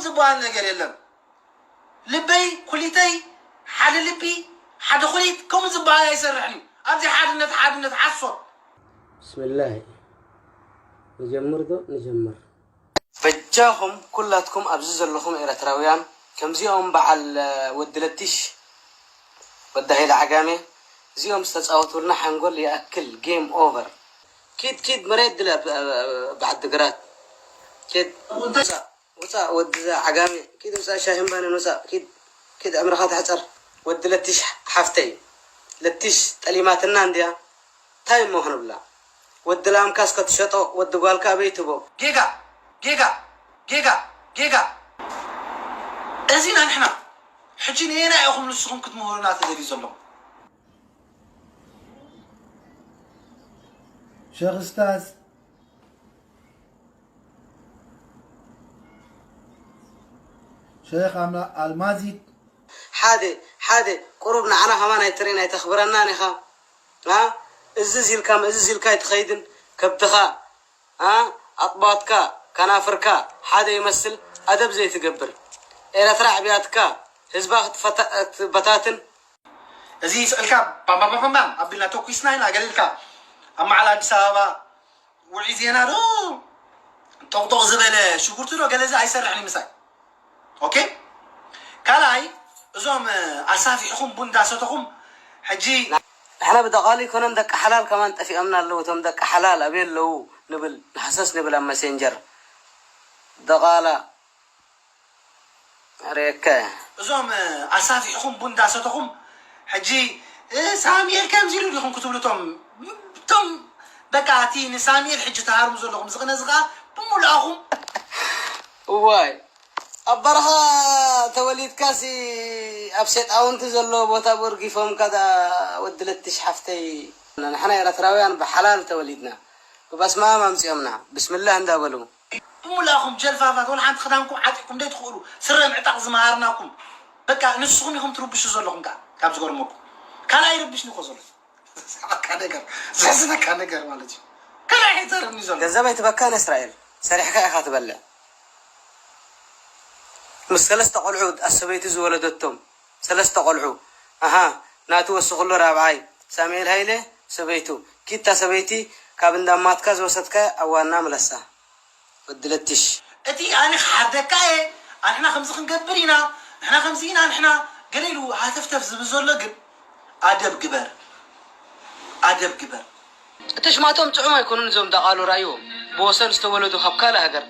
ዝበሃል ነገር የለን። ልበይ ኩሊተይ ሓደ ልቢ ሓደ ኩሊት ከምኡ ዝበሃል ኣይሰርሕን እዩ። ኣብዚ ሓድነት ሓድነት ሓሶት። ብስምላህ ንጀምር ዶ ንጀምር? በጃኹም ኩላትኩም ኣብዚ ዘለኹም ኤረትራውያን ከምዚኦም በዓል ወዲ ለቲሽ ወዲ ሃይለ ዓጋሜ እዚኦም ዝተጻወቱልና ሓንጎል ይኣክል game over። ኪድ ኪድ መሬት ድለ ብዓዲ ግራት ኪድ ውጻእ ወዲ ዓጋሜ ኪድ ውጻእ ሻሂ እምባንን ውጻእ ኪድ ኪድ ዕምርኻ ትሕጸር ወዲ ለቲሽ ሓፍተይ ለቲሽ ጠሊማትና እንድያ ታይ እሞ ክንብላ ወዲ ላምካስ ከትሸጦ ወዲ ጓልካ ኣበይ ትቦ። ጌጋ ጌጋ ጌጋ ጌጋ። እዚና ንሕና ሕጂ ንየና ኢኹም ንስኹም ክትምህሩና ትደልዩ ዘለኹም? ሸኽ እስታዝ ሸይኽ ኣልማዚድ ሓደ ሓደ ቁሩብ ንዓና ከማን ኣይትርእን ኣይተኽብረናን ኢኻ። እዚ ኢልካ እዚ ኢልካ ኣይትኸይድን ከብድኻ ኣጥባትካ ከናፍርካ ሓደ ይመስል ኣደብ ዘይትገብር ኤረትራ ዕብያትካ ህዝባ ክትበታትን እዚ ስእልካ ባምባምባምባም ኣቢልና ተኩስና ኢና ገለ ኢልካ ኣብ መዓል ኣዲስ ኣበባ ውዒ ዜና ዶ ጦቕጦቕ ዝበለ ሽጉርቲ ዶ ገለ እዚ ኣይሰርሕን እዩ ምሳይ። ኦኬ ካልኣይ እዞም ኣሳፊሕኹም ቡን እንዳሰተኹም ሕጂ ንሕና ብደቓሉ ይኮነን ደቂ ሓላል ከማን ጠፊኦምና ኣለዉ እቶም ደቂ ሓላል ኣበይ ኣለዉ ንብል ንሃሰስ ንብል ኣብ መሴንጀር ደቓላ ሬከ እዞም ኣሳፊሕኹም ቡን እንዳሰተኹም ሕጂ ሳሚኤል ከምዚ ኢሉ ዲኹም ክትብሉ እቶም እቶም በቃ እቲ ንሳሚኤል ሕጂ ተሃርሙ ዘለኹም ዝቕነ ዝኸዓ ብምሉኣኹም እዋይ ኣብ በረኻ ተወሊድካሲ ኣብ ሴጣውንቲ ዘለዎ ቦታ ብእርጊፎምካ ዳ ወዲ ለትሽ ሓፍተይ ንሕና ኤረትራውያን ብሓላል ተወሊድና ብበስማም ኣምጺኦምና ብስምላህ እንዳበሉ። ብሙላእኹም ጀልፋፋት ወላ ሓንቲ ክዳንኩም ዓጢቕኩም ዘይትኽእሉ ስረ ምዕጣቕ ዝመሃርናኩም በቃ ንስኹም ኢኹም ትርብሹ ዘለኹም ከዓ ካብ ዝገርመኩም ካልኣይ ይርብሽኒ እኮ ዘሎ ዝስሕቀካ ነገር ዘሕዝነካ ነገር ማለት እዩ ካልኣይ ኣይተርብኒ ዘሎ ገንዘብ ኣይትበካን እስራኤል ሰሪሕካ ኢኻ ትበልዕ ምስ ሰለስተ ቆልዑ ኣሰበይቲ ዝወለደቶም ሰለስተ ቆልዑ ኣሃ ናቱ ወስኽሉ ራብዓይ ሳሙኤል ሃይለ ሰበይቱ ኪታ ሰበይቲ ካብ እንዳማትካ ዝወሰድካ ኣዋና ምለሳ ወዲ ለትሽ። እቲ ኣነ ክሓርደካ እየ፣ ኣንሕና ከምዚ ክንገብር ኢና፣ ንሕና ከምዚ ኢና፣ ንሕና ገለ ኢሉ ሃተፍተፍ ዝብል ዘሎ ግን ኣደብ ግበር፣ ኣደብ ግበር። እቲ ሽማቶም ጥዑም ኣይኮኑን እዞም ደቓሉ ራእይዎም ብወሰን ዝተወለዱ ካብ ካልእ ሃገር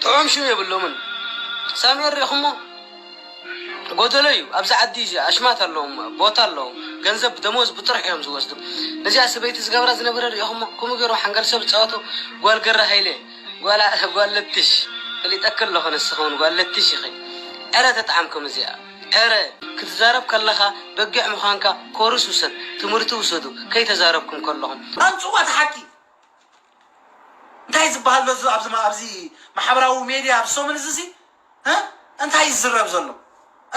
ጥዑም ሽም የብሎምን። ሳሚኤል ሪእኹሞ? ጎደሎ እዩ ኣብዚ ዓዲ እዚ ኣሽማት ኣለዎም ቦታ ኣለዎም ገንዘብ ደሞዝ ብጥርሑ እዮም ዝወስዱ ነዚኣ ሰበይቲ ዝገብራ ዝነበረ ሪኢኹሞ ከምኡ ገይሮም ሓንገል ሰብ ዝፃወቱ ጓል ገረ ሃይለ ጓል ለትሽ ፈሊጠኪ ኣለኹ ንስኺ እውን ጓል ለትሽ ኢኺ ዕረ ተጣዓምኩም እዚኣ ዕረ ክትዛረብ ከለኻ በጊዕ ምዃንካ ኮርስ ውሰድ ትምህርቲ ውሰዱ ከይተዛረብኩም ከለኹም ኣምፅዋ እቲ ሓቂ እንታይ ዝበሃል ኣሎ ኣብዚ ኣብዚ ማሕበራዊ ሜድያ ኣብዚ ሰሙን እዚ ሲ እንታይ እዩ ዝዝረብ ዘሎ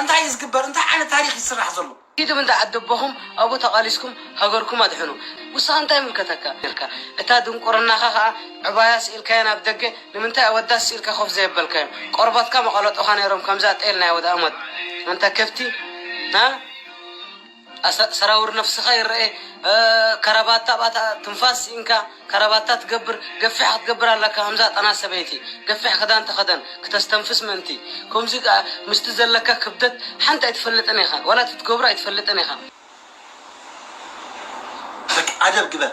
እንታይ እዩ ዝግበር እንታይ ዓይነት ታሪክ ይስራሕ ዘሎ ኢድም እንዳ ዓዲ ኣቦኹም ኣብኡ ተቓሊስኩም ሃገርኩም ኣድሕኑ ውሳኻ እንታይ ይምልከተካ ኢልካ እታ ድንቁርናኻ ኸዓ ዕባያ ስኢልካያ ናብ ደገ ንምንታይ ኣወዳት ስኢልካ ኮፍ ዘየበልካዮም ቆርበትካ መቐለጡኻ ነይሮም ከምዛ ጤል ናይ ወደ ኣሞት ኣንታ ከፍቲ ሰራውር ነፍስኻ ይረኤ ከረባታ ባታ ትንፋስ ስኢንካ ከረባታ ትገብር ገፊሕ ክትገብር ኣለካ ከምዛ ጠና ሰበይቲ ገፊሕ ክዳን ተኸደን ክተስተንፍስ ምእንቲ ከምዚ ከዓ ምስቲ ዘለካ ክብደት ሓንቲ ኣይትፈልጥን ኢኻ ዋላ ትትገብሮ ኣይትፈልጥን ኢኻ ኣደብ ግበር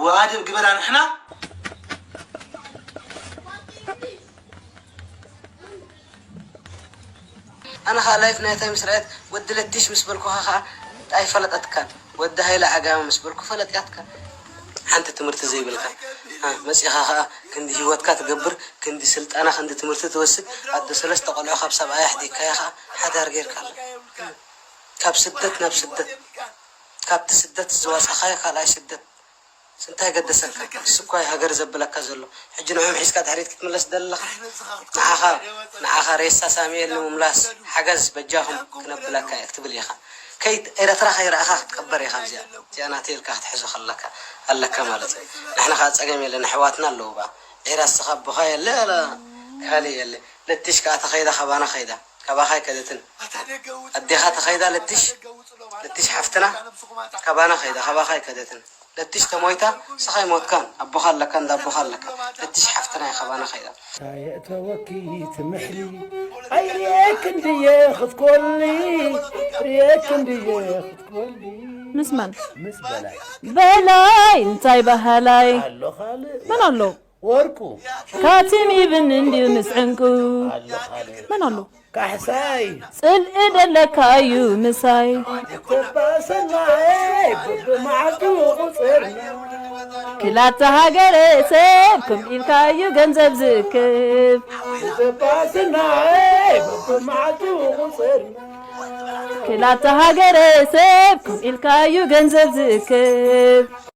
ወኣደብ ግበር ኣንሕና ኣነ ከዓ ላይፍ ናይታይ ምስ ረአት ወዲ ለቲሽ ምስ በልኩኻ ከዓ ኣይፈለጠትካን ወዲ ሃይለ ዓጋመ ምስ በልኩ ፈለጥያትካ ሓንቲ ትምህርቲ ዘይብልካ መፂኻ ከዓ ክንዲ ህይወትካ ትገብር ክንዲ ስልጠና ክንዲ ትምህርቲ ትወስድ ኣዶ ሰለስተ ቆልዑ ካብ ሰብኣይ ኣሕዲግካዮ ከዓ ሓዳር ገይርካ ኣሎ ካብ ስደት ናብ ስደት ካብቲ ስደት ዝወፃኻዮ ካልኣይ ስደት እንታይ ገደሰካ ንሱ እኳ ሃገር ዘብለካ ዘሎ ሕጂ ንዕኦም ሒዝካ ድሕሪት ክትምለስ ደለኻ ንዓኻ ንዓኻ ሬሳ ሳሙኤል ንምምላስ ሓገዝ በጃኹም ክነብለካ እየ ክትብል ኢኻ ከይት ኤረትራ ከይረኣኻ ክትቀበር ኢኻ እዚኣ እዚኣ ናተይ ኢልካ ክትሕዞ ከለካ ኣለካ ማለት እዩ ንሕና ከዓ ፀገም የለን ኣሕዋትና ኣለዉ ባ ኤራ እስኻ ኣቦኻ የለ ኣላ ካልእ የለ። ለትሽ ከኣ ተኸይዳ ካባና ኸይዳ፣ ካባኻ ኣይከደትን። ኣዴኻ ተኸይዳ ለትሽ፣ ለትሽ ሓፍትና ካባና ኸይዳ፣ ካባኻ ኣይከደትን። ለትሽ ተሞይታ ንስኻ ኣይሞትካን፣ ኣቦኻ ኣለካ፣ እንዳ ኣቦኻ ኣለካ። ለትሽ ሓፍትና እያ ካባና ኸይዳ። የእተወኪ ትምሕሊ ኣይርየክን ድየ ክትኮሊ፣ ርየክን ድየ ክትኮሊ። ምስ መን? ምስ በላይ። በላይ እንታይ በሃላይ? ኣሎ ካልእ። መን ኣሎ? ወርቁ። ካቲም ይብን እንድዩ ምስ ዕንቁ። ኣሎ ካልእ። መን ኣሎ? ካሕሳይ። ጽልኢ ደለካ እዩ ምሳይ። ተባሰናይ ብብመዓልቱ ቁጽርና። ክላተ ሃገረ ሰብ ከም ኢልካ እዩ ገንዘብ ዝእክብ። ተባሰናይ ብብመዓልቱ ቁጽርና። ክላተ ሃገረ ሰብ ከም ኢልካ እዩ ገንዘብ ዝእክብ።